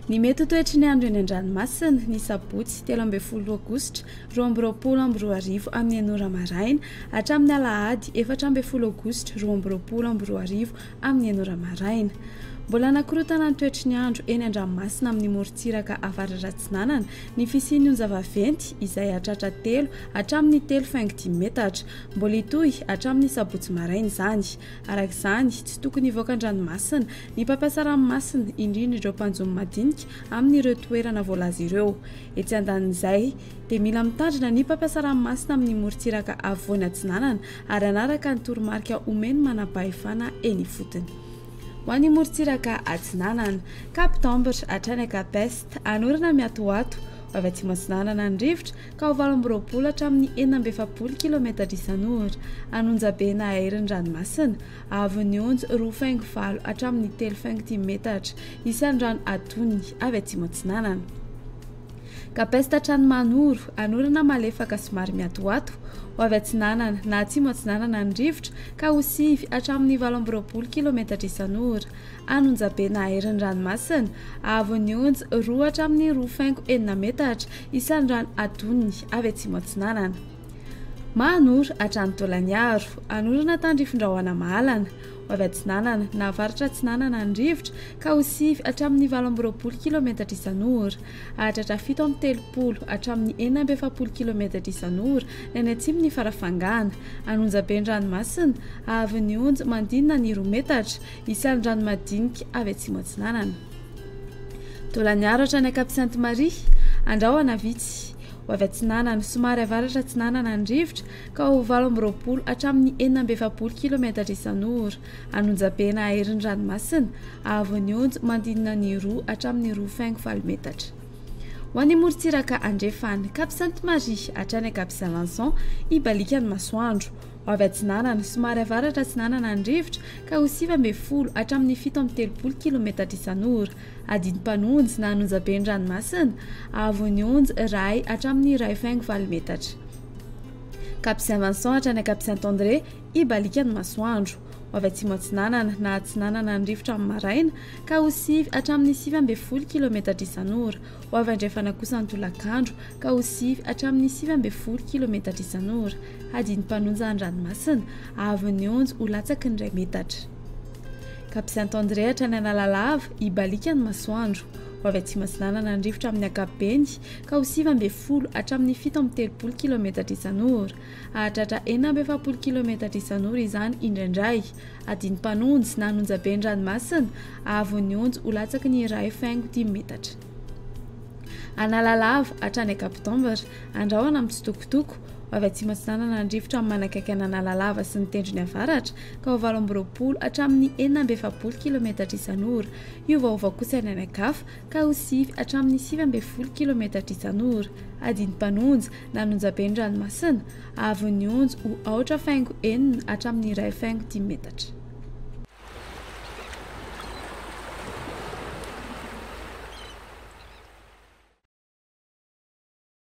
Ny mety ho toetry ny andro eny an-dranomasina, ny sabotsy 13 aogositra 2022 amin'ny enina ora maraina hatramin'ny alahady 14 aogositra 2022 amin'ny enina ora maraina. Mbola hanakorontana ny toetry ny andro eny an-dranomasina amin'ny morontsiraka avaratra-atsinanana ny fisian'ny onja vaventy izay hahatratra telo hatramin'ny telo faingo dimy metatra. Mbola hitohy hatramin'ny sabotsy maraina izany. Araka izany, tsy tokony hivoaka an-dranomasina ny mpampiasa ranomasina, indrindra ireo mpanjono madinika amin'ireo toerana voalaza ireo. Etsy andanin'izay, dia mila mitandrina ny mpampiasa ranomasina amin'ny morontsiraka afovoany atsinanana ary hanaraka ny toromarika omen'ny manampahefana eny ifotony. Ho an'ny morontsiraka atsinanana, Cap Tambre hatrany Cap Est, hanorana miatoato ho avy atsimo atsinanana ny rivotra ka ho 28 hatramin'ny 46 kilometatra isan'ora. An'onjabe na aerin'ny ranomasina, haavon'ny onjy roa faingo valo hatramin'ny telo faingo dimy metatra isan'ny rano atonony avy atsimo atsinanana. Cap-Est hatrany Mahanoro, hanorana malefaka somary miatoato, ho avy atsinanana na atsimo atsinanana ny rivotra ka ho sivy hatramin'ny 28 kilometatra isan'ora. An'Onjabe na aerin'ny ranomasina, haavon'ny onjy roa hatramin'ny roa faingo enina metatra isan'ny rano atonony avy atsimo atsinanana. Mahanoro hatrany Taolagnaro, hanorana tandrifin-drahona mahalana, ho avy atsinanana na avaratra atsinanana ny rivotra ka ho sivy hatramin'ny 28 kilometatra isan'ora. Hahatratra 37 hatramin'ny 46 kilometatra isan'ora ny any atsimon'i Farafangana. An'Onjabe ny ranomasina, haavon'ny onjy manodidina ny roa metatra, isan'ny rano madinika avy atsimo atsinanana. Taolagnaro hatrany Cap Sainte Marie, andrahona vitsy. Ho avy atsinanana, somary avaratra atsinanana ny rivotra ka ho 28 hatramin'ny 46 kilometatra isan'ora. An'Onjabe na aerin'ny ranomasina, haavon'ny onjy manodidina ny roa hatramin'ny roa faingo valo metatra. Ho an'ny morontsiraka andrefana, Cap Sainte Marie hatrany Cap Saint Vincent, hibaliaka ny masoandro. Ho avy atsinanana, somary avaratra atsinanana ny rivotra ka ho 19 hatramin'ny 37 kilometatra isan'ora. Adin'ny-mpanonjy na an'Onjabe ny ranomasina, haavon'ny onjy iray hatramin'ny iray faingo valo metatra. Cap Saint Vincent hatrany Cap Saint André, hibaliaka ny masoandro. Ho avy atsimo atsinanana na atsinanana ny rivotra amin'ny maraina ka ho sivy hatramin'ny 19 kilometatra isan'ora. Ho avy andrefana kosa ny tolakandro ka ho sivy hatramin'ny 19 kilometatra isan'ora. Hadin'ny-mpanonja ny ranomasina, haavon'ny onjy ho latsaky ny iray metatra. Cap Saint André hatrany Analalava, hibaliaka ny masoandro. Ho avy atsimo atsinanana ny rivotra amin'ny ankapobeny ka ho 19 hatramin'ny 37 kilometatra isan'ora. Hahatratra 46 kilometatra isan'ora izany indraindray. Adin'ny-mpanonjy na an'Onjabe ny ranomasina, haavon'ny onjy ho latsaky ny iray faingo dimy metatra. Analalava hatrany Cap Tambre, andrahona mitsitokotoko, ho avy atsimo atsinanana ny rivotra amin'ny manakaiky an'Analalava sy ny tendrony avaratra ka ho 28 hatramin'ny 46 kilometatra isan'ora. Hiovaova kosa ny any an-kafa ka ho sivy hatramin'ny 19 kilometatra isan'ora. Adin'ny-mpanonja na an'Onjabe ny ranomasina, haavon'ny onjy ho aotra faingo enina hatramin'ny iray faingo dimy metatra.